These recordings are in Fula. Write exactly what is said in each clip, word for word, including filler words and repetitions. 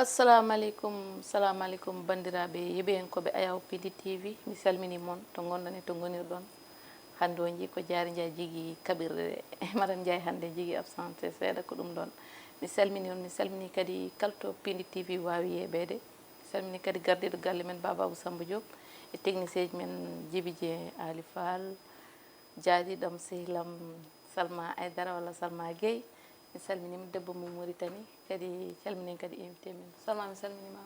Assalamu aleykum, salamu aleykum banndiraaɓe heɓiyankooɓe Ayaw Pindi T V. Mi salminii mon to ngonɗon e to ngonirɗon. Hannde on njii ko Jaari Njaay jigi kaɓirɗe ɗe. Madame Njaay hannde jigi absente seeɗa, ko ɗum ɗon. Mi salminii on, mi salminii kadi kala to Pindi T V waawi yeeɓeede. Mi salminii kadi gardiiɗo galle men, Baaba Abou Samba Diop, e technicien ji men, Djibi Dieng, Ali Fall, jaadiiɗam, sehlam, Salma Aydara walla Salma Gueye. Mi salminiima debbo mo Mauritanie, kadi calminen kadi invité men. Salma, mi salminiima.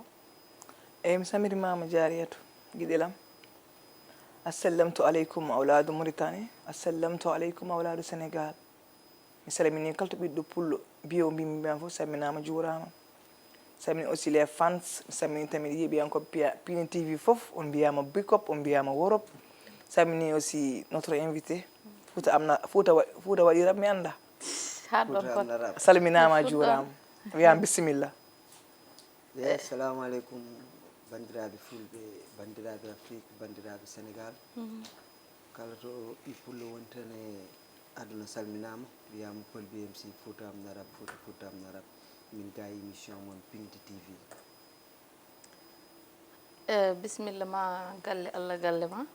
Eyi, mi salminiima, Jaariyatu, giɗel am. Assalamtu aleykum, awlaadu Mauritanie. Assalamtu aleykum, awlaadu Sénégal. Mi salminii kala to ɓiɗɗo pullo, biyo mbimbi ma fof, salminaama, juuraama. Salmini aussi les fans, mi salmini tamit yeeɓiyankooɓe Piya-, Pindi T V fof, on mbiyaama big up, on mbiyaama worop. Salmini aussi notre invité, Fouta am na, Fouta wa-, Fouta waɗi rap, mi annda. Haa ɗon Fouta am kon. Na rap. Salminaama, Fouta. Juuraama. Wiyaama bisimilla. Eyi, assalamu aleykum, banndiraaɓe Fulɓe, banndiraaɓe Afrik, banndiraaɓe Sénégal. Mhm. Kala to ɓii pullo woni tan e aduna salminaama, wiyaama Paul B M C, Fouta am na rap, Fouta, Fouta am na rap. Min ga e émission mon Pindi T V. Eh, bisimilla ma galle, Allah galle ma.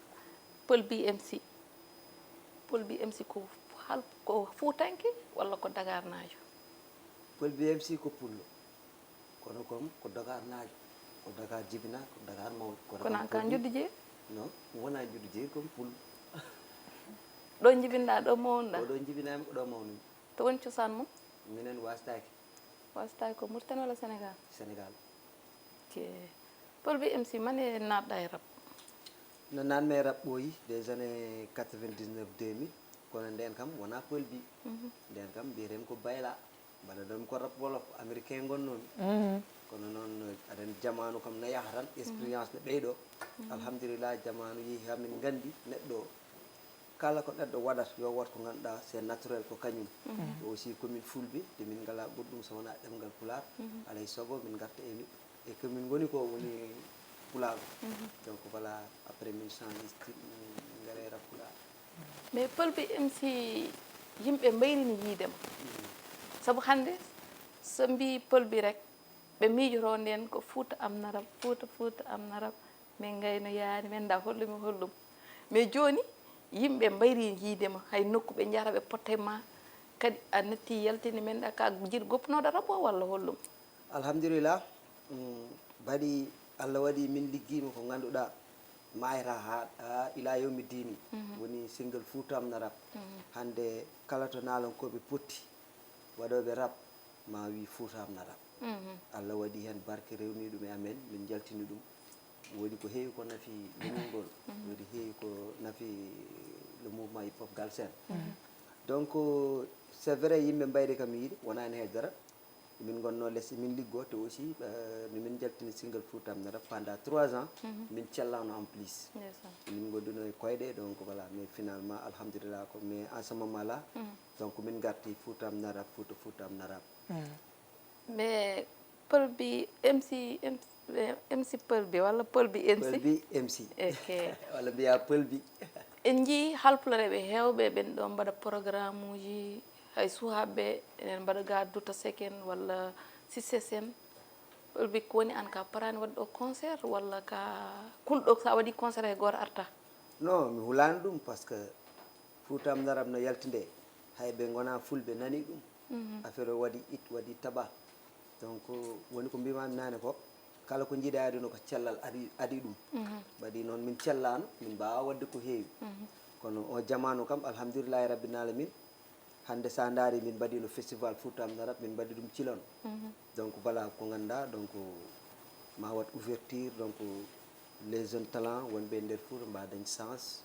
Paul B M C. Paul B M C ko hal-, ko fuutanke walla ko dagarnaajo? Paul B M C ko pullo. Kono kom ko dagarnaajo. Ko dagar jibina, ko dagar mawɗo. Kono an ka Paul B-, njuddu jeeri? Non, mi wona njuddu jeeri, ko mi pullo. Ɗo njibinɗa, ɗo mawnɗa? Ko ɗo njibinami, ko ɗo mawnimi. To woni cosaan mon? Minen wasataake. Wasataake ko Mauritanie walla Sénégal? Sénégal. Ok. Paul B M C, mane naatɗa e rap? No naatmi e rap ɓooyi des années quatre-vingt-dix-neuf, deux mille. Kono ndeen kam wona Paul B. Mhm. Ndeen kam mbiyeten ko Bayla. Mbaɗa ɗon ko rap wolof, américain ngonnoomi. Mhm. Kono noon, aɗa anndi jamaanu kam no yaha tan, mhm, expérience no ɓeyɗo. Mhm. Alhamdulillah, jamaanu yehi haa min nganndi neɗɗo kala ko neɗɗo waɗata, yo waɗ ko ngannduɗaa c'est naturel, ko kañum. Mhm. Aussi ko min Fulɓe, te min ngalaa goɗɗum so wonaa ɗemngal Pulaar. Mhm. Alay sago min ngarta e, e ko min ngoni ko woni Pulaar. Mhm. Donc voilà, après min change style, min ngara e rap Pulaar. Mais Paul B M C, yimɓe mbayrini yiide ma. Mhm. Sabu hannde, so mbii Paul B rek, ɓe miijoto ndeen ko Fuuta am na rap, Fuuta, Fuuta am na rap. Min ngayno yaani, min anndaa holɗum e holɗum. Mais jooni, yimɓe mbayri yiide ma, hay nokku ɓe njahata ɓe potta e ma, kadi a natti yaltini min ɗa, ka jiɗ goppunoɗa rap o walla holɗum? Alhamdulillah, mm, mbaɗi Allah waɗi min liggiima ko ngannduɗaa maayata haa, haa ila yawmi diini. Mhm. Woni single Fuuta am na rap. Mhm. Hannde kala to naalankooɓe potti, waɗooɓe rap, ma wi Fuuta am na rap. Mhm. Allah waɗi heen barke, rewni ɗum e amen, min njaltini ɗum. Woodi ko heewi ko nafi leñol ngol, mhm, woodi heewi ko nafi le mouvement hip hop Galsen. Mhm. Donc, c'est vrai, yimɓe mbayri kam yiide, wonaani hay dara. Min ngonnoo les, min liggoo, te aussi, euh, no min njaltini single Fuuta am na rap pendant trois ans, mhm, min cellaano en plus. Ndeysaan. Min ngonduno e koyɗe, donc voilà, mais finalement, alhamdulillah, ko, mais en ce moment là, mhm, donc min ngarti Fuuta am na rap, Fuuta, Fuuta am na rap. Mm. Mais Paul B M C, M C, M C Paul B walla Paul B M C? Paul B M C. Ok. Walla mbiya Paul B. En njii halpulareɓe heewɓe ɓen ɗo mbaɗa programme uji, hay suhaaɓe enen mbaɗa ga Duta Seken walla Sisesen. Paul B, ko woni an, ka paraani waɗde o concert walla ka kulɗo sa waɗi concert hay gooto arta? Non, mi hulaani ɗum, parce que Fuuta am na rap no yalti nde, hay ɓe ngona Fulɓe nani ɗum. Mhm. Affaire o waɗi it, waɗi taba. Donc, woni ko mbimami naane ko, kala ko njiɗa e aduna ko cellal adi, adi ɗum. Mhm. Waɗi noon min cellaano, min mbaawa waɗde ko heewi. Mhm. Kono o jamaanu kam, alhamdulillahi rabbil alamin, hannde sa ndaari min mbaɗino festival Fuuta am na rap, min mbaɗi ɗum Cilon. Mhm. Donc, voilà, ko ngannduɗaa, donc, ma waɗ ouverture, donc, les jeunes talents wonɓe e nder Fuuta mbawa dañ chance.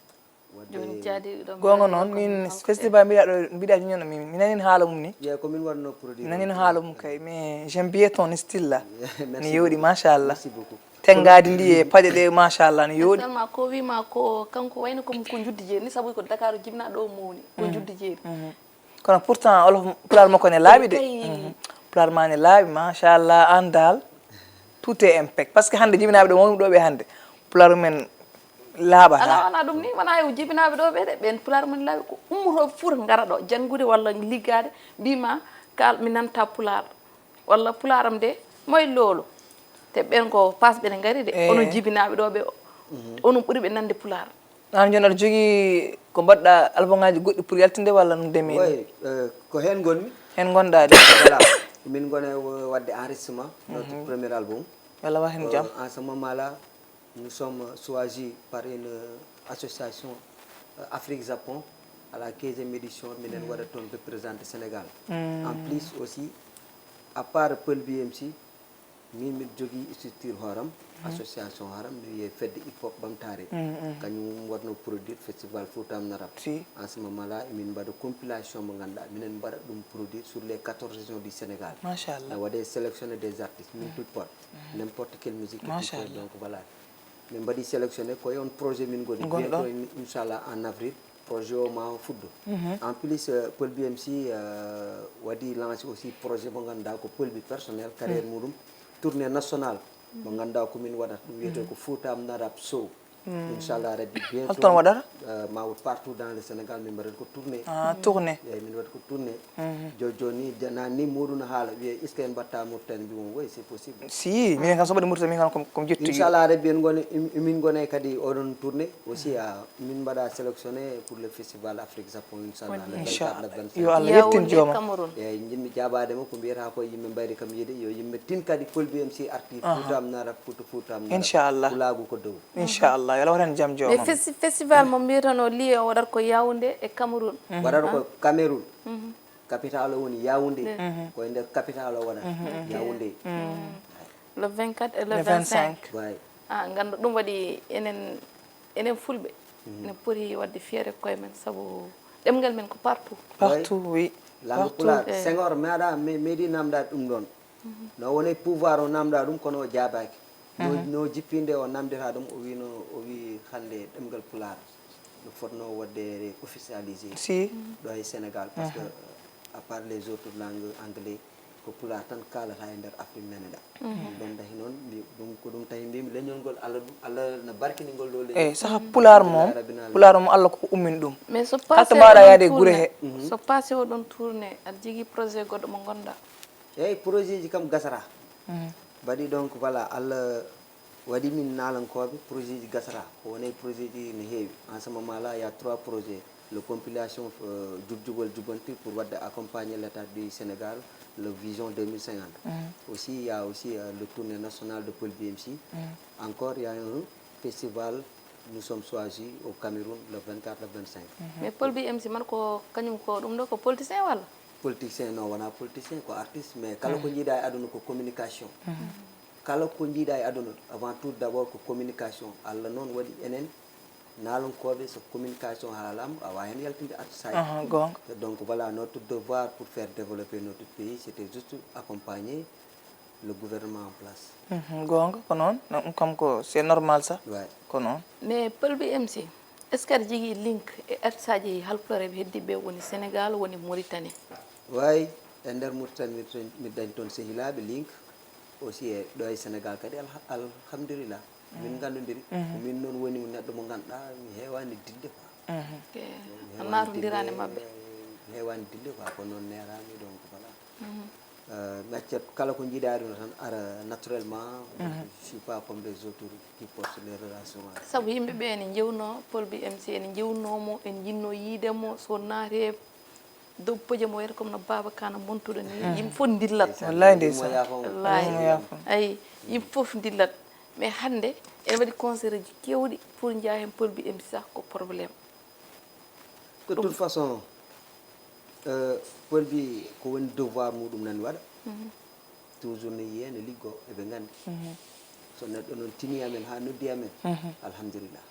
Jooni jaadi ɗo goonga noon, min festival mbiɗa ɗo, mbiɗa ñono, min, mi nanino haala mum ni. Yeeyi ko min waɗno produit. Mi nanino haala mum kay, mais j'aime bien ton style là. Merci. No yooɗi, beaucoup, machallah. Merci beaucoup. Tenngaadi ndi e paɗe ɗe, machallah, no yooɗi. Seulement ko wima ko kanko wayno ko, ko njuddi jeeri ni, sabu ko Dakar o jibina ɗo mawni, ko, mhm, njuddi jeeri. Mhm. Kono pourtant olof, pulaar makko ne laaɓi de. Kay. Mhm. Pulaar ma ne laaɓi, machallah, an dal. Tout est impec. Parce que hannde jibinaaɓe ɗo mawni ɗo ɓe hannde. Pulaar men laaɓa. Ala, wona ɗum ni, wona e jibinaaɓe ɗo ɓe de, ɓen pulaar men laaɓi ko ummoto Fuuta ngara ɗo janngude walla liggaade, mbima kal mi nanta pulaar. Walla pulaar am de, moy loolo. Te ɓen ko paas ɓe ne ngari de. Eh. Onon jibinaaɓe ɗo ɓe, onon ɓuri ɓe nande pulaar. Aan jooni aɗa jogii ko mbaɗɗa album ŋaaji goɗɗi pour yaltinde walla no demiri? Oui, euh, ko heen ngonmi. Heen ngonɗaa de. Voilà. Min ngona wo-, waɗde enregistrement, notre premier album. Yo Allah waɗ heen jam. Euh, en ce moment-là, nous sommes choisis par une, euh, association, euh, Afrique Japon, à la quinzième édition, minen waɗa toon représenter Sénégal. En plus aussi, à part Peul B M C, min mbiɗa jogii structure hooram, association hooram, no wiyee Fedde Hip Hop Ɓamtaare. Kañum waɗno produire festival Fouta Amna Rap. Si. En ce moment-là, min mbaɗa compilation mo ngannduɗaa, minen mbaɗa ɗum produire sur les quatorze régions du Sénégal. Machallah. No waɗe sélectionner des artistes, min pulpot, n'importe quelle musique. Machallah. Donc voilà. Min mbaɗi sélectionner, ko e on projet min ngoni. Ngonɗon. Bientôt, in-, inchallah, en avril, projet o ma fuɗɗo. En plus, euh, Peul B M C, euh, waɗi lancé aussi projet mo ngannduɗaa ko Peul B personnel, carrière muɗum, tournée nationale. Mo ngannduɗaa ko min waɗata, ɗum wiyetee ko Fouta Amna Rap Show. Inchallah Rabbi, bientôt, holton waɗata? Euh, ma waɗ partout dans le Sénégal, min mbaɗat ko tournée. Ah, tournée. Eeyi, min waɗ ko tournée. Jooni jooni, jana ni muɗum haala, wiye, est-ce que en mbatta Mauritanie? Mbi on, oui, c'est possible. Si, minen kam so mbaɗi Mauritanie, min kam ko, ko mi ƴetti. Inchallah Rabbi, en ngone, im-, min ngone kadi oɗon tournée aussi, ah, min mbaɗa sélectionné pour le festival Afrique Japon, inchallah, le vingt-quatre, le vingt-cinq. Yo Allah yettin jooma. Yaoundé, Cameroun. Eeyi, njiɗmi jaabaade mo ko mbiyata ko yimɓe mbayri kam yiide, yo yimɓe tin kadi Peul B M C arti Fouta Amna Rap, Fouta, Fouta Amna Rap. Inchallah. Pulaagu ko dow. Inchallah, yo Allah waɗ heen jam jooma. Mais festi-, festival mo mbiyatano lié o waɗat ko Yaoundé e Cameroun. Waɗat ko Cameroun. Capitale o woni Yaoundé. Ko e nder capitale o waɗata. Yaoundé. Le vingt-quatre et le vingt-cinq. Way. Ah, nganndu ɗum waɗi enen, enen Fulɓe. Enen poti waɗde fierté koye men, sabu ɗemngal men ko partout. Partout, oui. Langue pulaar. Senghor meeɗa, me-, meeɗi namdaade ɗum ɗoon. No woni pouvoir o namda ɗum, kono o jaabaaki. No, no jippinde o namdira ɗum, o wino, o wi hannde ɗemngal pulaar no fotno waɗde officialisé. Si. Ɗo e Sénégal, parce que, euh, à part les autres langues, anglais, ko pulaar tan kaalata e nder Afrique naniɗa. Ɗum ɗon tahi noon, mbi-, ɗum ko ɗum tahi mbimi leñol ngol Allah ɗum, Allah no barkini ngol ɗo leñol. Eyi, saha pulaar moom, pulaar moom Allah ko ummin ɗum. Mais so passé oɗon tournée, he. So passé oɗon tournée, aɗa jogii projet goɗɗo mo ngonɗa? Eyi, projet ji kam gasata. Mbaɗi donc, voilà, Allah waɗi min naalankooɓe, projet ji gasata. Ko woni projet ji ne heewi. En ce moment là, il y a trois projets. Le compilation, euh, Jubjubal Jubanti pour waɗde accompagner l'État du Sénégal, le Vision deux mille cinquante. Aussi, il y a aussi, euh, le tournée nationale de Peul B M C. Encore, il y a un festival, nous sommes choisis au Cameroun le vingt-quatre, le vingt-cinq. Mais Peul B M C man ko kañum ko ɗum ɗo ko politicien walla? Politicien, non, wona politicien, ko artiste, mais kala ko jiiɗa e aduna ko communication. Kala ko jiiɗa e aduna, avant tout d'abord ko communication. Allah noon waɗi enen naalankooɓe, so communication haalama, a wawa heen yaltinde artiste. Aha, goonga. Donc voilà, notre devoir pour faire développer notre pays, c'était juste accompagner le gouvernement en place. Mhm, goonga, ko noon. No, ɗum kam ko, c'est normal sax. Ouais. Ko noon. Mais Peul B M C, est-ce que aɗa jogii link e artisaaji halpulaar ɓe heddiiɓe woni Sénégal, woni Mauritanie? Way, e nder Mauritanie, miɗo toon, miɗo dañi toon sehilaaɓe, link. Aussi e ɗo e Sénégal kadi, alha-, alhamdulillah. Min nganndondiri. Ko min noon woni neɗɗo mo ngannduɗaa mi heewaani dille quoi. Ok. Mi heewaani dille, mi heewaani dille quoi, ko noon neeraami, donc voilà. Euh, mi accat kala ko njiiɗaa ɗum tan ara naturellement. Je suis pas comme les autres qui postent les relations. Sabu yimɓe ɓe ne njewnoo Peul B M C, ene njewnoo mo, en njinnoo yiide mo, so naatee dow podium o wiyata comme no Baaba Kana montuɗo ni, yimɓe fof ndillat. Wallahi ndeysaan. Wallahi. Ay, yimɓe fof ndillat. Mais hannde ene waɗi concert uji keewɗi pour njaha heen Peul B M C sax ko problème. De toute façon, euh, Peul B ko woni devoir muɗum nani waɗa. Toujours ne yiyee, ne liggoo, eɓe nganndi. So neɗɗo noon tinii amen haa noddi amen, alhamdulillah.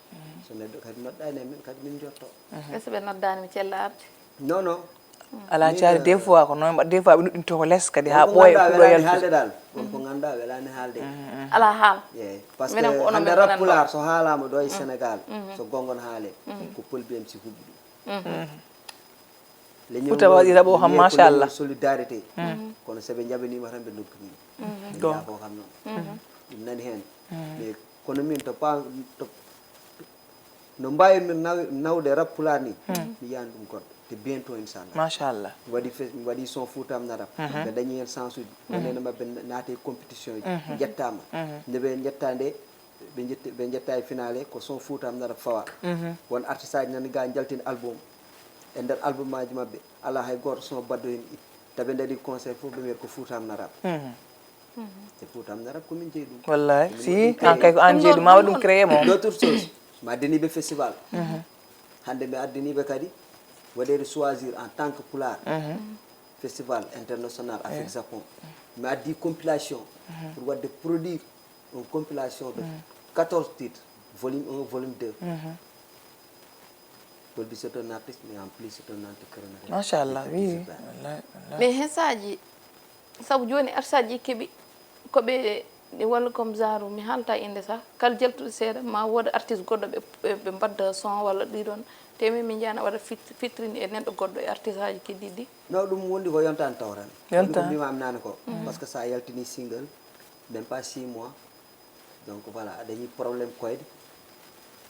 So neɗɗo kadi noddaani amen, kadi min njotto. Est-ce que ɓe noddaani mi cella arde? Non, non. Alaa caali, des fois ko noon mbaɗa, des fois ɓe nuɗɗinto ko les kadi haa ɓooya, fuɗɗo yaltude. Won ko ngannduɗaa welaani haalde daal. Won ko ngannduɗaa welaani haalde. Alaa haal. Eeyi, parce que hannde rap pulaar so haalaama ɗo e Sénégal, so goonga ne haalee, ko Peul B M C huɓɓi ɗum. Leñol Fuuta ngol waɗi raɓo kam, wiyee ko machallah, leñol solidarité. Kono so ɓe njaɓaniima tan ɓe ndokkanii. Goonga. Ko kam noon. Ɗum nani heen. Mais kono min to pa-, to, no mbaawir min naw-, nawde rap pulaar ni, mi yiyaani ɗum goɗɗo. te bientôt, inchallah. Machallah. Mi waɗi fe- mi waɗi son Fuuta am Narab. Ɓe dañi heen chance uji, wonene maɓɓe naate compétition uji, jettaama. Nde ɓe jetta nde, ɓe jetti ɓe jetta e finale, ko son Fuuta am Narab fawa. Won artiste aji nani ga jaltin album. E nder album aji maɓɓe, ala hay gooto son baddo heen it. Tabe ndari concert fof ɓe mbiyata ko Fuuta am Narab. E Fuuta am Narab ko min jeyi ɗum. Wallahi si an kay ko an jeyi ɗum, ma waɗ ɗum créé mo. D'autres choses, mi addaniɓe festival. Hannde mi addaniɓe kadi waɗeede choisir en tant que Pulaar, festival international Afrique Japon. Mi addi compilation pour waɗde produire une compilation de quatorze titres, volume un, volume deux. Paul Biya c'est un artiste, mais en plus c'est un entrepreneur. Machallah, oui, oui. Mais hesaaji, sabu jooni artiste aji keɓi ko ɓe, walla comme genre mi haalta innde sah, kala jaltuɗo seeɗa ma wood artiste goɗɗo ɓe ɓe mbadda son walla ɗiɗon, te min min njahna waɗa fit- featuring e neɗɗo goɗɗo e artiste aji keddiɗi ɗi. Non, ɗum wondi ko yontaani taw tan. Yonta. Ko mbimami nane ko, parce que sa yaltini single, même pas six mois, donc voilà, a dañi problème koyɗe,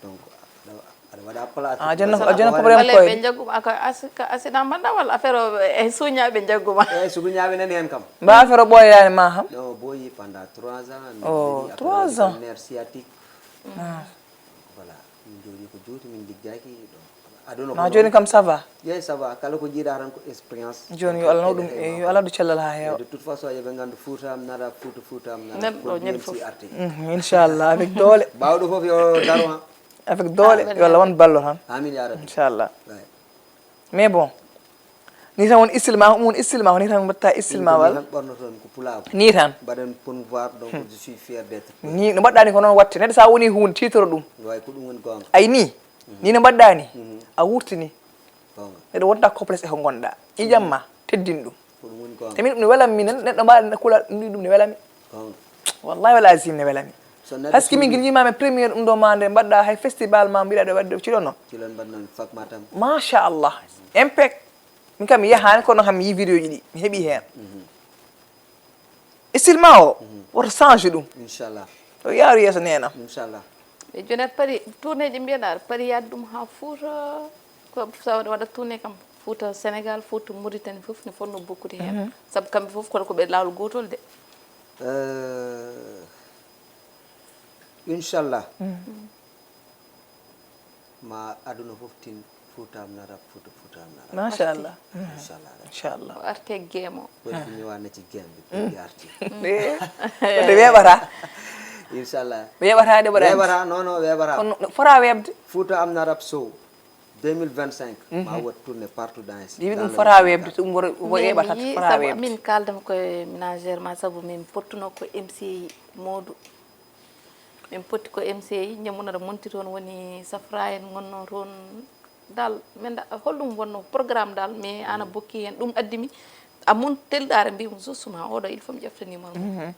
donc aɗa aɗa waɗa place. A jonna a jonna problème koyɗe. Ɓe njagguma ko accident mbaɗɗa walla affaire o e suuñaɓe njagguma? E suuñaɓe nani hen kam. Mba affaire o ɓooyani ma ham? Non, ɓooyi pendant trois ans. Oh, trois ans. Nerf sciatique. Voilà, min jooɗi ko juuti, min liggaki ɗo. Aduna ko joni kam ça va? Jeyi, ça va, kala ko jiiɗa tan ko expérience. Joni yo Allah naw ɗum, yo Allah ɗo cellal ha heewa. De toute façon, yoɓe ngandu Fuuta am Narab, Fuuta, Fuuta am Narab. Neɗɗo ñande fof arti. Inchallah, avec doole. Bawɗo fof yo daro ha. Avec doole, yo Allah won ballo tan. Amin ya rabbi. Inchallah. Mais bon, ni tan won istilma, ɗum won istilma, ni tan mbatta istilma walla? Ni tan. Mbaɗen promouvoir, donc je suis fier d'être. Ni no mbaɗɗa ni ko noon watte, neɗɗo sa woni hunde titoro ɗum. Way ko ɗum woni gonga. Ay ni, ni no mbaɗɗa ni, a wurtini. Gonga. Neɗɗo wonta complexe e ko gonɗa. Ƴiƴam ma, teddin ɗum. Ko ɗum woni gonga. Te min ɗum ne welam minen, neɗɗo mbaɗa kula ɗum ɗum ne welami. Gonga. Wallahi wala azim ne welami. Parce que min gilji mami premier ɗum ɗo ma nde mbaɗɗa hay festival ma mbiɗa ɗo wadde ciɗo noon. Ciɗon mbaɗ noon fak ma tan. Machallah. Impec. Min kam mi yahani kono kam mi yi vidéo ji ɗi mi heɓi hen. Style ma o woto change ɗum. Inchallah. O yaaru yeeso nena. Inchallah. E jonet pari tourné ji mbiyaɗa aɗa pari yaade ɗum ha Fouta ko sa waɗa tourné kam Fouta Sénégal Fouta Mauritanie fof ne fonno bokkude hen sabu kamɓe fof kono ko ɓe lawol gotol de. Inchallah. Ma aduna fof tin Fuuta am Narab Fuuta Fuuta am Narab. Machallah. Inchallah. Inchallah. O arte geemo. Woni ko ñëwaat na ci game bi pour di arti. Wonde weeɓata. Inchallah. Weeɓata de mbaɗa. Weeɓata non non weeɓata. Kono fota weeɓde. Fuuta am Narab show deux mille vingt-cinq. Ma waɗ tourné partout dans. Ɗiwi ɗum fota weeɓde ɗum ko weeɓata fota weeɓde. Min kaldam koye ménagère ma sabu min pottuno ko M C Modou. Min potti ko M C I ñamuna aɗa monti toon woni safra en gonno toon dal min da holɗum wonno programme dal mais ana bokki hen ɗum addi mi a mon telɗare mbimo justement oɗo il faut mi ƴefta numéro mum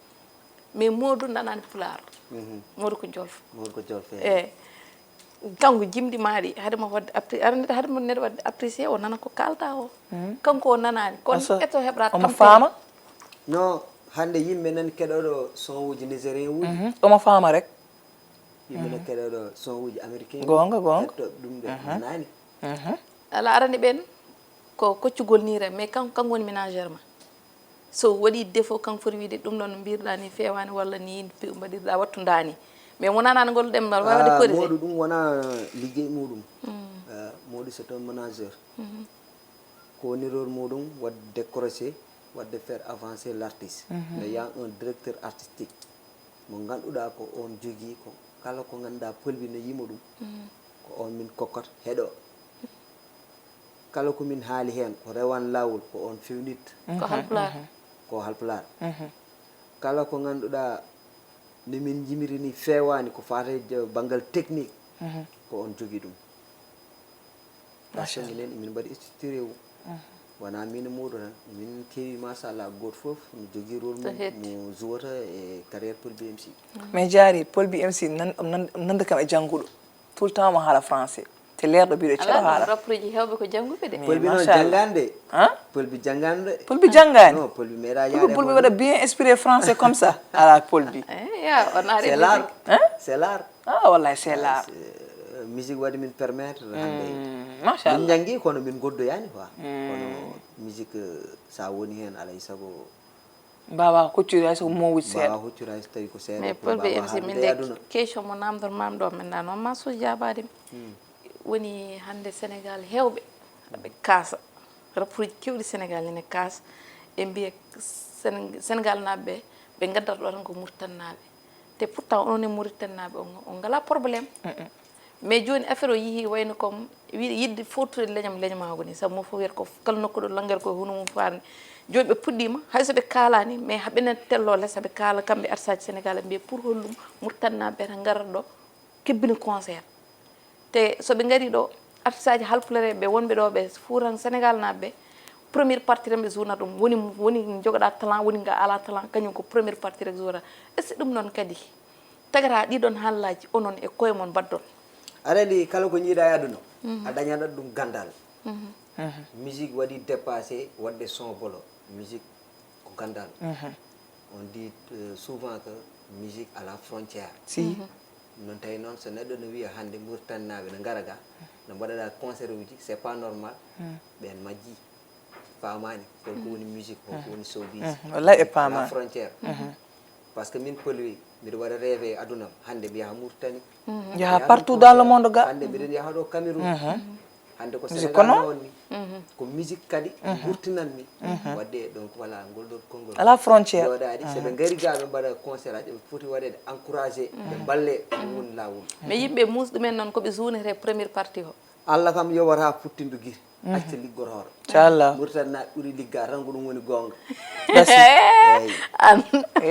mais Modou nanani pulaar Modou ko jolfo Modou ko jolfo e kanko jimɗi maɗi haade ma wadde apprécié aɗa nde haade ma neɗɗo wadde apprécié o nana ko kalta o kanko o nanani kono eto heɓra omo faama non Hannde yimɓe nan keɗoɗo son uji nigérien uji. Omo faama rek. Yimɓe nan keɗoɗo son uji américain. Goonga goonga. Hetto ɗum ɓe nani. Ala arani ɓen ko koccugol ni rek mais kan kan woni ménagère ma. So waɗi défaut kan foti wiide ɗum ɗon no mbirɗa ni fewani walla ni mbaɗirɗa wattu ndani. Mais wona nan ngol ɗemɗal wawa waɗi corrigé. Moɗo ɗum wona liggey muɗum. Moɗo c'est un manager. Ko woni rôle muɗum waɗde décrocher, waɗde faire avancer l'artiste. Mais y a un directeur artistique mo ngannduɗaa ko oon jogii ko kala ko ngannduɗaa pël bi no yimo ɗum ko oon min kokkata heɗo kala ko min haali heen ko rewan laawol ko oon fewnitta. Ko halpulaar. Ko halpulaar. Kala ko ngannduɗaa no min njimiri ni feewaani ko faati e banngal technique ko oon jogii ɗum. Parce que minen emin mbaɗi structuré o wona min e muuɗo tan emin keewi machallah gooto fof no jogii rôle mum mo jouwata e carrière Paul B M C. Mais jaari Paul B M C nanda kam e jannguɗo tout le temps omo haala français te leerɗo mbiɗo ceɗo haala. Rappeluji hewɓe ko jannguɓe de. Paul B noon janngaani de. Paul B janngaani de. Paul B janngaani. Non Paul B meeɗa yaade. Paul B waɗa bien inspiré français comme ça ala Paul B. Eya on ari. C'est l'art. C'est l'art. Ah wallahi c'est l'art. Musique waɗi min permettre hannde. Machallah. Min njanngi kono min ngoddoyaani quoi. Kono musique, sa woni heen alay sago mbawa hoccude hay so mowuji seeɗa. Mbawa hoccude hay so tawi ko seeɗa. Mais Paul Biya M C, min de question mo namdor mam ɗo min ɗa noon ma so jabaade mi. Woni hannde Sénégal heewɓe aɓe kaasa, rappuuji kewɗi Sénégal ene kaasa, ɓe mbiya Sénégal naaɓe ɓe ɓe ngaddata ɗo tan ko Mauritanie naaɓe. Te pourtant onon e Mauritanie naaɓe on ngala problème. Mais jooni affaire o yehi wayno comme wiide yidde fowtude leñam leñamaagu ni, sabu mo fof wiyata ko kala nokku ɗo lanngere ko hono mum faarni. Jooni ɓe puɗɗiima hay so ɓe kaalaani mais haɓene tello les haɓe kaala kamɓe artisaaji Sénégal ɓe mbiya pour hollum Mauritanie naaɓe ɓe tan ngarata ɗo kebbina concert. Te so ɓe ngari ɗo artisaaji halpulareɓe ɓe wonɓe ɗo ɓe fuuran Sénégal naaɓe ɓe première partie tan ɓe zuuna ɗum woni woni jogoɗa talent woni nga ala talent kañum ko première partie rek zuura. Est ce que ɗum noon kadi tagata ɗiɗon haallaji onon e koye mon mbaddon? Aɗa andi kala ko jiiɗa e aduna a dañaɗat ɗum gandal. Musique waɗi dépassé waɗde son bolo. Musique ko gandal. On dit euh, souvent que musique à la frontière. Si. Noon tawi noon so neɗɗo no wiya hannde Mauritanie naaɓe no ngara ga no mbaɗaɗa concert uji c'est pas normal. Ɓen majji faamaani holko woni musique holko woni showbiz. Wallahi ɓe À la paamaani. Frontière. Parce que min Paul Biya mbiɗo waɗa rêve e aduna am hannde mi yaha Mauritanie. Yaha partout dans le monde ga. Hannde mbiɗen yaha ɗo Cameroun. Hannde ko Musique Sénégal kono? Wonni ko musique kadi gurtinan mi. Waɗde donc voilà ngol ɗon konngol Ala frontière. Jooɗaade so ɓe ngari ga ɓe mbaɗa concert aji ɓe foti waɗeede encouragé ɓe mballe ɗum woni laawol. Mais yimɓe muus ɗumen noon ko ɓe zuunete première partie o. Allah kam yowata futtindu gir acca liggotooɗo. Inchallah. Mauritanie naaɓe ɓuri ligga tan ko ɗum woni goonga. Merci. An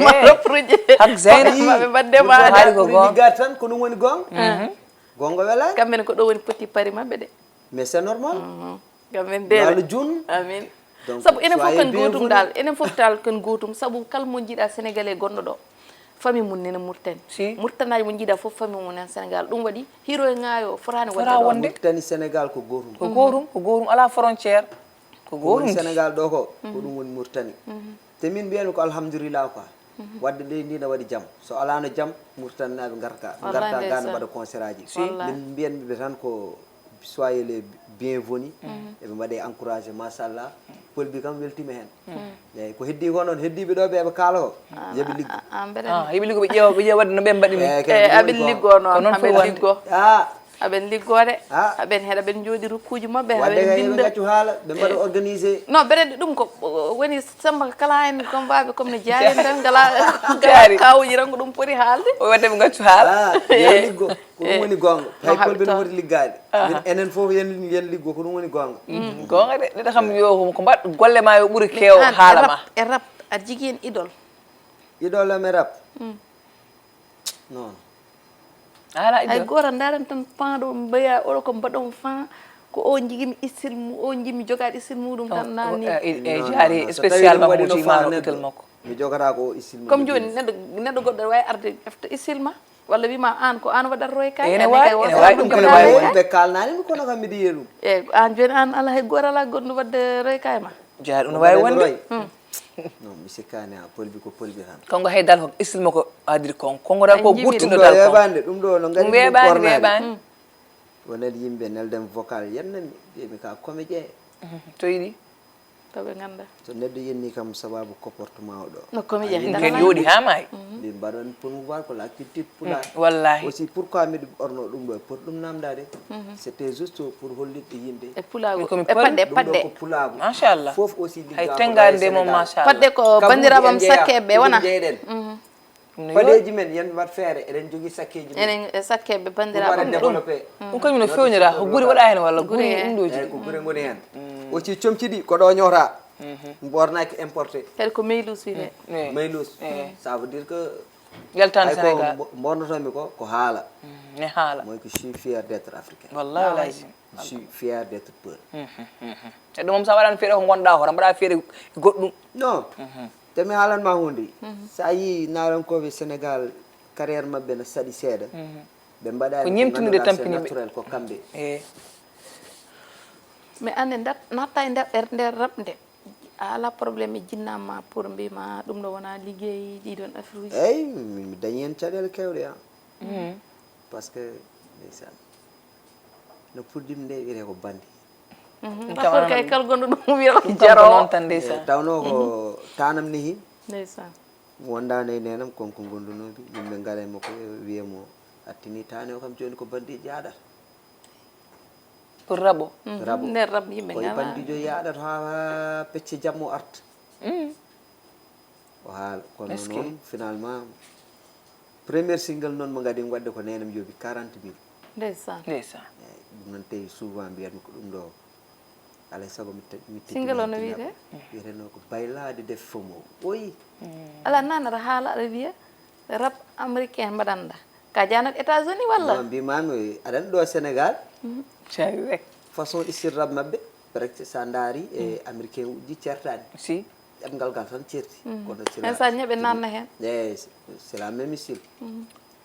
ma rappuuji Hak Zeyna. Maɓe mbaɗde ma Haali ko Ɓuri goonga. Ligga tan ko ɗum woni goonga. Goonga welaani. Kamɓe ne ko ɗo woni poti pari maɓɓe de. Mais c'est normal. Kamɓe Dans le ndeɓe June. Amin. Donc, Sabu enen fof soyez ken gootum bienvenue. Dal enen fof dal ken gootum sabu kala mo jiiɗa Sénégalais gonɗo ɗo famille mum nena Mauritanie. Si. Mauritanie aji mo jiiɗa fof famille mum nena Sénégal ɗum waɗi hiro e ŋaayo fotaani Fota waɗde wonde. Mauritanie Sénégal ko gootum. Ko gootum ko gootum ala frontière. Ko Ko woni gootum. Sénégal ɗo ko ko ɗum woni Mauritanie. Te min mbiyatmi ko alhamdulillah quoi. Waɗde leydi ndi ne waɗi jam so alano jam Mauritanie naaɓe ngarta Wallahi ngarta ga ne ndeysaan. Mbaɗa concert aji. Wallahi. Min mbiyatmi ɓe tan ko soyez les bienvenus. Eɓe mbaɗe encouragé machallah. Paul Biya kam weltima heen. Eyyi ko heddi ko noon heddiɓe ɗo ɓe eɓe kaala ko yoɓe liggo. An mbeɗa Ah, yimɓe liggo ɓe ƴeewa ɓe ƴeewa waɗde no ɓe mbaɗi ni. Eyyi e kay aɓen liggo noon Ko noon aɓen fof wonde. Liggo Ah, aɓen liggoode Ah. Aɓen heɗa ɓen jooɗi rukkuuji maɓɓe waɗde haɓen kay eɓe binda gaccu haala ɓe mbaɗa organisé. Non beɗen ɗum ko woni samba kala en combaɓe comme no jaari en tan ngala Jaari. Kawuji tan ko ɗum poti haalde. O waɗde ɓe gaccu haala. Ah, yo liggo ko ɗum woni goonga hay haɓe Paul Biya to- woti liggaade. Min enen fof yen yen liggo ko ɗum woni goonga. Goonga de neɗɗo kam yo ko mbaɗ golle ma yo ɓuri keewo An e haala rap ma. E rap aɗa jogii heen idole? Idole am e rap. Non. Haala Hay idol. Gooto ndaran tan pan ɗo mbeya oɗo ko mbaɗon fan ko o jigimi style mu o jimi jogaade style muɗum tan nani. E jaari spécialement mo jima no idol makko. Mi jogata ko o style. Comme jooni neɗɗo neɗɗo goɗɗo wawi arde efta style ma walla wima an ko an waɗat roy kay. Ene wawi ene wawi ɗum kadi wawi wonde. Ɓe kalnani mi kono kam miɗo yiya ɗum. E an jooni an ala hay gooto ala goɗɗo waɗde roy kay ma. Jaari ɗum no wawi wonde. Non mi sikkani ha Paul Biya ko Paul Biya tan. Kanko hay dal ko style makko adiri kon konko dal ko gurtindo dal kon. Weɓande ɗum ɗo no ngari weɓani weɓani. Wonat yimɓe nelden vocal yennami mbiyami ka comédien. To yiɗi. To ɓe ganda. So neɗɗo yenni kam sababu comportement o ɗo. No comédien ken jooɗi ha maayi. Min mbaɗon promouvoir ko la culture pulaar. Wallahi. Aussi pourquoi miɗo ɓorno ɗum ɗo e poti ɗum namdade. C'était juste pour hollitde yimɓe. E pulaagu e paɗɗe paɗɗe. Ko pulaagu. Machallah. Fof aussi hay tengade mo machallah. Paɗɗe ko bandiraɓam sakkeɓe wona. Paɗeeji men yen mbaɗ feere eɗen jogii sakkeeji men. Enen e sakkeeɓe banndiraaɓe am ɗum. Ɗum kañum no feewnira ko guri waɗa heen walla guri ɗum ɗo jii. Ko guri ngoni heen. Aussi comci ɗi ko ɗo ñoota. Ɓornaaki importé. Kadi ko maylus wiyetee. Maylus. Ça veut dire que yaltaani Sénégal. Mbornotomi ko ko haala. Ne haala. Moi que je suis fier d'être africain. Wallahi lazim. Je suis fier d'être peur. E ɗum moom sa waɗani feere ko ngonɗa hoto mbaɗa feere goɗɗum. Non. Te mi haalan ma hunde. So a yii naalankooɓe Sénégal carrière maɓɓe no saɗi seeɗa. Ɓe mbaɗaani ko ñemtunude tampini ɓe. Naturel ko kamɓe. Eyi. Mais an e natta e nder nder rap nde a ala problème e jinnama pour mbima ɗum ɗo wona liggey ɗiɗon afruji. Eyi mi dañi heen caɗeele kewɗe a. Parce que ndeysaan. No puɗɗimi nde wiyetee ko bandi. Rapport kay kala gonɗo ɗum wiyata ko jaroowo. Noon tan ndeysan. Tawnoo ko taanam nehi. Ndeysan. Wondaano e neenam kon ko ngondunoomi, yimɓe ngara e makko wiya mo attini taane o kam jooni ko bandiijo yaaɗata. Ko rabo. Rabo. Nder rab yimɓe Koye ngara. Bandiijo yaaɗata haa pecce jammo arta. O haala kono noon finalement premier single noon mo ngadi waɗde ko neenam yoɓi quarante mille. Ndeysan. Ndeysan. Eyi, ɗum noon tawi souvent mbiyatmi ko ɗum ɗo alay sago mi te- mi Single o no wiyetee? Wiyeteno ko baylaade def fomo oyi. Ala nanata haala aɗa wiya rap américain mbaɗanɗa ka janat États-Unis walla? Non, mbimami aɗan ɗo Sénégal. Cari rek. Façon style rap maɓɓe, presque sa ndaari e américain uji certani. Si. Ɗemgal gal tan certi. Kono Hen sa ñeɓe nanna hen. Eyi, c'est la même style.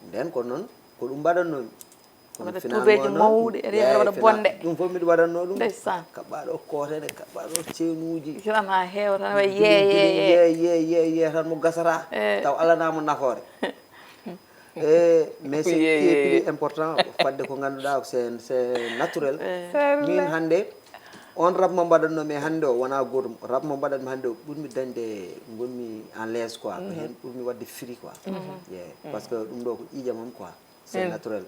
Nden ko noon ko ɗum mbaɗannomi. Kono Waɗa finalement tuubeeji noon, mawɗi, aɗa yiya eyi, waɗa fina- bonde. Ɗum fof mbiɗa waɗanno ɗum. Ndeysan. Kaɓɓaɗo kootere, kaɓɓaɗo ceenuuji. Tan ha heewa tan waɗa yeeyeye. Yeeyeye tan mo gasata. Eh. Taw alanama nafoore. E mais c'est qui est plus important, fadde ko ngannduɗaa c'est c'est naturel. Min hannde on rap mo mbaɗatno mi hannde o wona gootum rap mo mbaɗatmi hannde o ɓurmi dañde ngonmi en l'aise quoi, ko heen ɓurmi waɗde firi quoi. Yeah. Parce que ɗum ɗo ko ƴiiƴam am quoi, c'est naturel.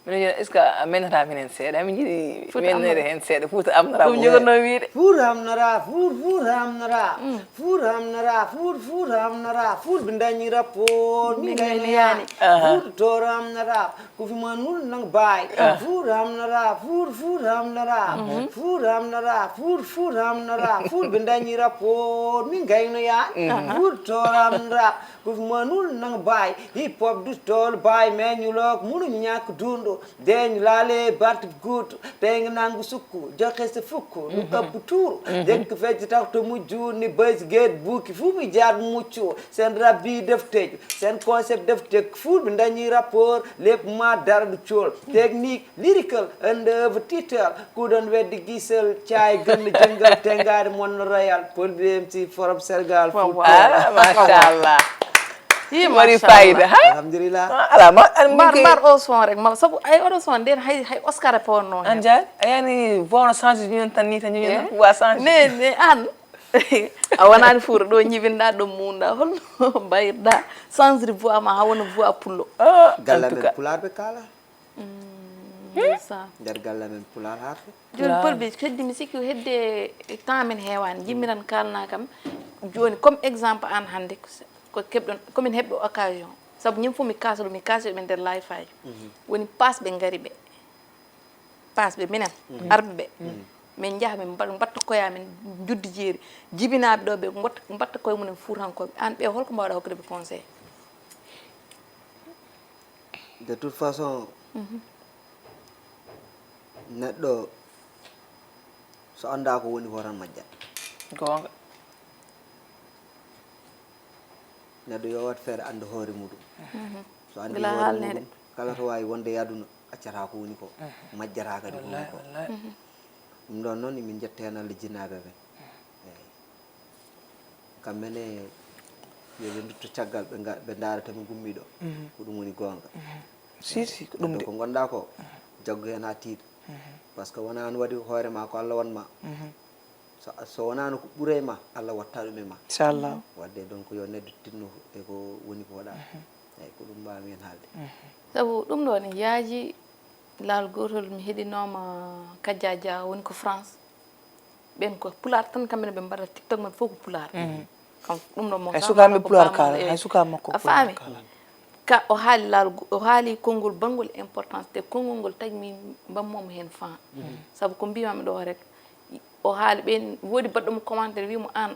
Mino joni est ce que a menata minen seeɗa mi jiɗi mennede heen seeɗa fuuta amnora Ɗum jogonno wiide. Fuuta amnora fuur fuuta amnora fuur amnora fuur fuuta amnora fuur ɓe dañi rapport min gayno yaani. Fuuta toora amnora ko fi manul nang baay. Fuuta amnora fuur fuuta amnora fuur amnora fuur fuuta amnora fuur ɓe dañi rapport min gayno yaani. Fuuta toora amnora ko fi manul nang baay. Hip hop du tool baay meñulok munu ñàkk dundu. Deeñu laale bant guutu tey nga nangu sukku joxe sa fukk nu ëpp tuuru. Jëkk fecc tax te mujj ni bës géet bukki fu mu jaar mucc. Seen rab bi def tëj seen concept def tëj fuur bi dañuy rapport lépp ma dara du cool. Technique lyrical and œuvre titel ku doon weddi gisal caay gën na jëngal tengaari mon na royal Paul B M C forum Sénégal. Waaw, waaw. Ah, machallah. Yii, Waɗi machallah. Fayida ha? Alhamdulillah. Ah, ala ma an Mbar min mbar o son rek ma sabu ay oɗo son nden hay hay Oscar e ponno an jaari a yani vono change ñun tan ni tan ñun wa change. Ne ne an a wonani fuura ɗo ñibinɗa ɗo munɗa holno mbayirɗa changeri voix ma ha wona voix pullo. Ah, en Galle tout men cas. Pulaar ɓe kaala. Ndeysan. Nder galle men Pulaar harfe. Joni Paul Bey heddi mi sikki hedde temps men heewani yimmi tan kalna kam. Joni comme exemple an hannde ko se- ko keɓɗon komin heɓɓe occasion sabu ñim fof mi kaasa ɗum mi kaasi ɓe nder live aji. Woni passe ɓe ngari ɓe passe ɓe minen arɓe ɓe. Min njaha min mba- mbatta koye amen juddi jeeri jibinaɓe ɗo ɓe mbatta- mbatta koye mumen fuutankoɓe an ɓe holko mbawɗa hokkude ɓe conseil? De toute façon neɗɗo so annda ko woni ko tan majjat. Goonga. Neɗɗo yo wat feere annda hoore muɗum. So anndi Bila hoore haalneede. Muɗum kala to waawi wonde e aduna accata ko woni ko, majjata kadi ko woni ko. Ɗum ɗon noon emin njetta heen Allah jinnaaɓe ɓe. Eeyi. Kamɓe ne yo ɓe ndutto caggal ɓe nga- ɓe ndaara to ɓe ngummi ɗo. Ko ɗum woni goonga. Si si ko ɗum de. Ko ngonɗa ko jaggu heen haa tiiɗ. Par ce que wona an waɗi hoore ma ko Allah wan ma. So so wonaano ko ɓuray ma Allah watta ɗum e ma. Inchallah. Wadde donc yo neɗɗo tinno e ko woni ko waɗa. Eyi ko ɗum mbawmi heen haalde. Sabu ɗum ɗo ne yaaji laawol gootol mi heɗinooma Kajja Dia woni ko France. Ɓen ko pulaar tan kamɓe ne ɓe mbaɗata tiktok maɓɓe fof ko pulaar. Kam ɗum ɗo mo Hay suka mi pulaar kala hay suka makko a faami. Ka o haali laawol o haali konngol banngol importance te konngol ngol tagi mi mbammomo heen fan. Sabu ko mbimami ɗo rek o haali ɓen woodi baɗɗo mo commentaire wimo an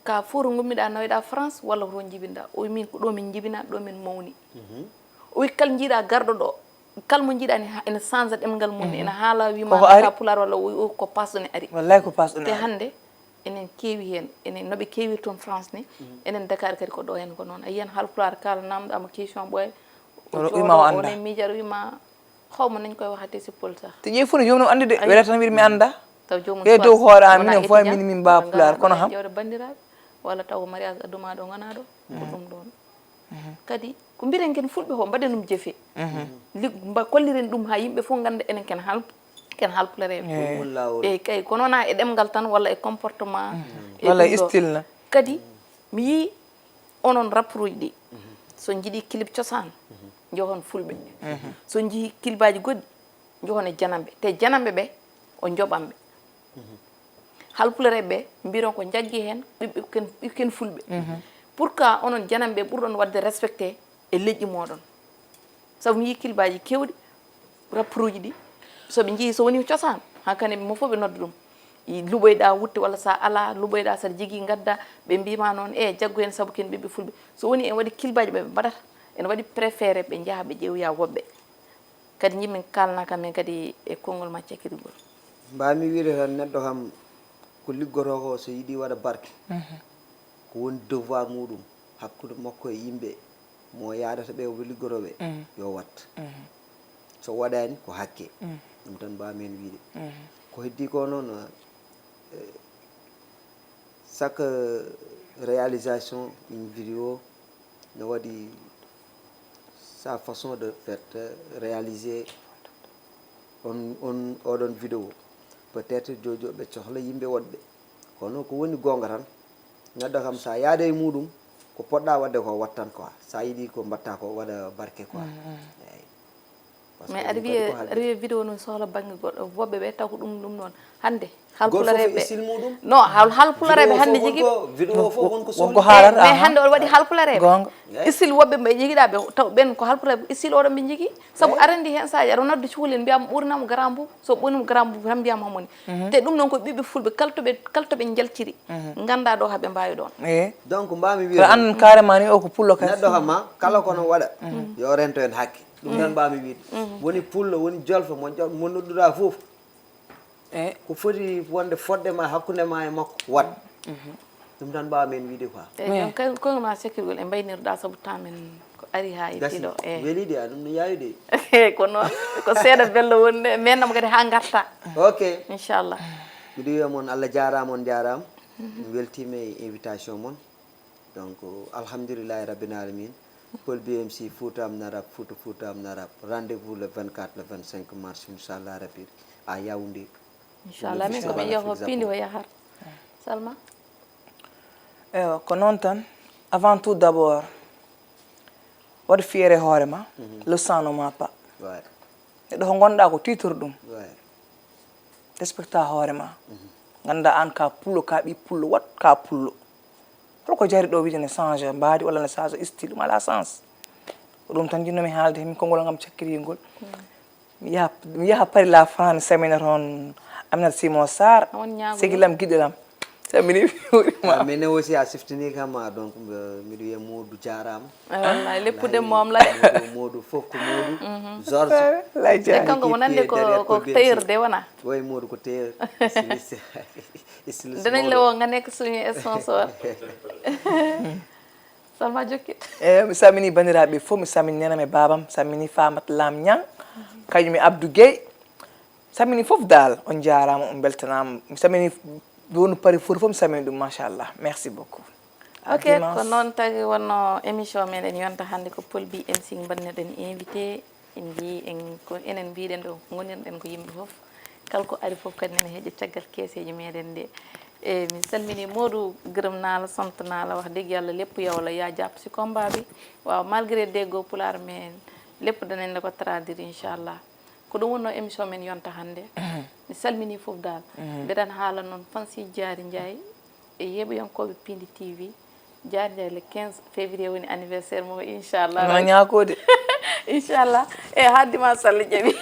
ka fof to ngummiɗa nawiɗa France walla ko to jibinɗa o wi min ko ɗo min jibina ɗo min mawni. O wi kala jiiɗa garɗo ɗo kala mo jiiɗani ene change ɗemngal mum ene haala wima ka pulaar walla o wi o ko pasɗo ne ari. Wallay ko pasɗo ne te ari. Hannde enen keewi heen enen no ɓe keewiri toon France ni. Enen Dakar kadi ko ɗo heen ko noon a yiyan haalpulaar kala namɗama question ɓooya. Wala o wima o annda. Miijaɗo wima xawma nañ koy waxate si pol sax. Te ƴeew fof no joomum anndi de weɗata tan wiɗa mi annda. Taw joomum Ɓe dow hoore am minen fof minen min mbawa pulaar kono ham. Jawde banndiraaɓe walla taw ko mariage adduma ɗo ngana ɗo ko ɗum ɗon. Kadi ko mbiɗen ken fulɓe ko mbaɗen ɗum jefe. Mba kolliren ɗum ha yimɓe fof ngannda enen ken hal ken halpulareɓe. Ɗum woni laawol. Eyyi, kay, kono wona e ɗemgal tan walla e comportement e Walla ɗum ɗo. Style na. Kadi mi yii onon rapport uji ɗi, so jiiɗi clip cosaan, johon fulɓe. So jiiɗi clipaaji goɗɗi, johon e janamɓe. Te janamɓe ɓe o joɓanɓe. Halpulareɓe ɓe mbiɗon ko jaggi heen ɓiɓɓe ken, ɓiɓɓe ken fulɓe. Pourquoi onon janamɓe ɓurɗon waɗde respecté e leƴƴi moɗon? Sabu mi yii clipaaji kewɗi, rapport uji ɗi, so ɓe njii so woni cosaan, hankane mo fof ɓe nodda ɗum. Luɓoyɗa wutte walla sa ala luɓoyɗa saɗa jogii ngadda, ɓe mbima noon e jaggu heen sabu ken ɓiɓɓe fulɓe. So woni en waɗi clipaaji ɓe ɓe mbaɗata, ene waɗi préféré ɓe njaha ɓe ƴeewoya woɓɓe. Kadi jiɗmi kaalna kam en kadi e konngol ma cakiri ngol. Mbawmi wiide tan neɗɗo kam ko liggotoo ko so yiɗi waɗa barke, ko woni devoir muɗum hakkude makko e yimɓe mo yaadata ɓe o liggotoo ɓe, yo wat. So waɗaani ko hakke. Ɗum tan mbawmi heen wiide. Ko heddi ko noon, eh, chaque réalisation une vidéo no waɗi sa façon de faire réaliser on, on oɗon vidéo. Peut-être jojo ɓe cohla yimɓe woɗɓe, kono ko woni goonga tan, neɗɗo kam sa yaada e muɗum, ko poɗɗa waɗde ko wattan quoi, sa yiɗi ko mbatta ko waɗa barke quoi. Eyyi. Mais aɗa wiya aɗa wiya vidéo noon sohla bangge goɗɗo, woɓɓe ɓe taw ko ɗum ɗum noon hannde. Halpulareɓe isil muɗum. Non, hal halpulareɓe hannde jigi. Vidéo fof won ko Wonko sohli. Haalata. Mais hannde oɗo waɗi halpulareɓe. Goonga. Isil woɓɓe ɓe jigiɗa ɓe taw ɓen ko halpulareɓe, isil oɗo ɓe jigi. Sabu aɗa anndi heen saaji aɗa nodda cukalel mbiyama ɓoornama grand boubou, so ɓoornima grand boubou tan mbiyama hamoni. Te ɗum noon ko ɓiɓɓe fulɓe kala to ɓe kala to ɓe njaltiri. Ngannda ɗo haɓe mbawi ɗon. Eyi. Donc mbawmi Kono wiide an carrément ni o ko pullo kay. Neɗɗo kam ma kala kono waɗa, yo rento heen hakke. Ɗum tan mbawmi wiide. Woni pullo woni jolfo mo jo- mo nodduɗa fof, Eyi. Ko foti wonde fodde ma hakkunde ma e makko wat. Ɗum tan mbawmi heen wiide quoi. Eyyi, donc kay kono ma sekkirgol e mbaynirɗa sabu temps men ko ari ha e Gasi. Ɗiɗo. Eyyi. Weli de, ɗum no yawi de. Kono ko seeɗa bello wonde, mais nam kadi ha garta. Ok. Inchallah. Miɗo wiya mon Allah jaaraama, on jaaraama. Mi weltiima e invitation mon. Donc alhamdulillahi rabbil alamin. Paul B M C Fouta am narab, Fouta Fouta am narab. Rendez-vous le vingt-quatre, le vingt-cinq mars, inchallah rabbi. À Yaoundé. Inchallah, min ko min yaho pindi o yahar. Salma. Ewa, ko noon tan, avant tout d'abord, waɗ fiere hoore ma. Le sang ne ment pas. Ouais. Neɗɗo ko ngonɗa ko tiitor ɗum. Ouais. Respecta hoore ma. Ngannda an ka pullo, ka ɓi pullo, wat ka pullo. Holko jari ɗo wiide ne change mbaadi walla ne change style, ɗum ala sens. Ko ɗum tan jinnomi haalde heen, konngol ngam cakkirigol. Mi yaha mi yaha Paris la France, mi samina toon Aminata Simon Sarr. On ñaago Segi lam giɗo lam. Samini mi wuuri ma. Mene aussi a siftini kam, ah, donc euh, miɗo wiya Modou jaaraama. Wallahi leppude moom la. Modou, Modou fof ko Modou. Georges. Lay E kanko wonande ko ko tailleur de wona. Woy Modou ko tailleur. Styliste. Styliste Danañ la Modou. Woo nga nekk suñu sponsor. Salma jokkit. Eyi, mi salmini banndiraaɓe fof, mi salmini nenam e baabam, mi salmini Famat Lam Niang, kañum e Abdou Gueye. Salmini fof daal, on jaaraama, on mbeltanaama. Mi salmini wonu Paris fof, fof mi salmini ɗum, machallah. Merci beaucoup. À Ok, dimanche. Ko noon tagi wonno émission meɗen yonta hannde ko Paul B M C mbaɗneɗen invité. En njii en ko enen mbiɗen ɗo ngonirɗen ko yimɓe fof. Kala ko ari fof kadi nene heeƴa caggal keeseeji meɗen nde. E min salmini Modou, gërëm naa la, sant naa la, wax dëgg yàlla lépp yow la, yaa jàpp si combat bi. Waaw, malgré déggoo pulaar mais lépp danañ la ko traduire inchallah. Ko ɗum wonno émission men yonta hannde. Mi salmini fof daal. Mbeɗan haala noon fansi Jaari Njaay e yeeɓoyankooɓe Pindi T V. Jaari Njaay le quinze février woni anniversaire mo inchallah. Ma ñaakode. Inchallah. E haddi ma salla jaɓi.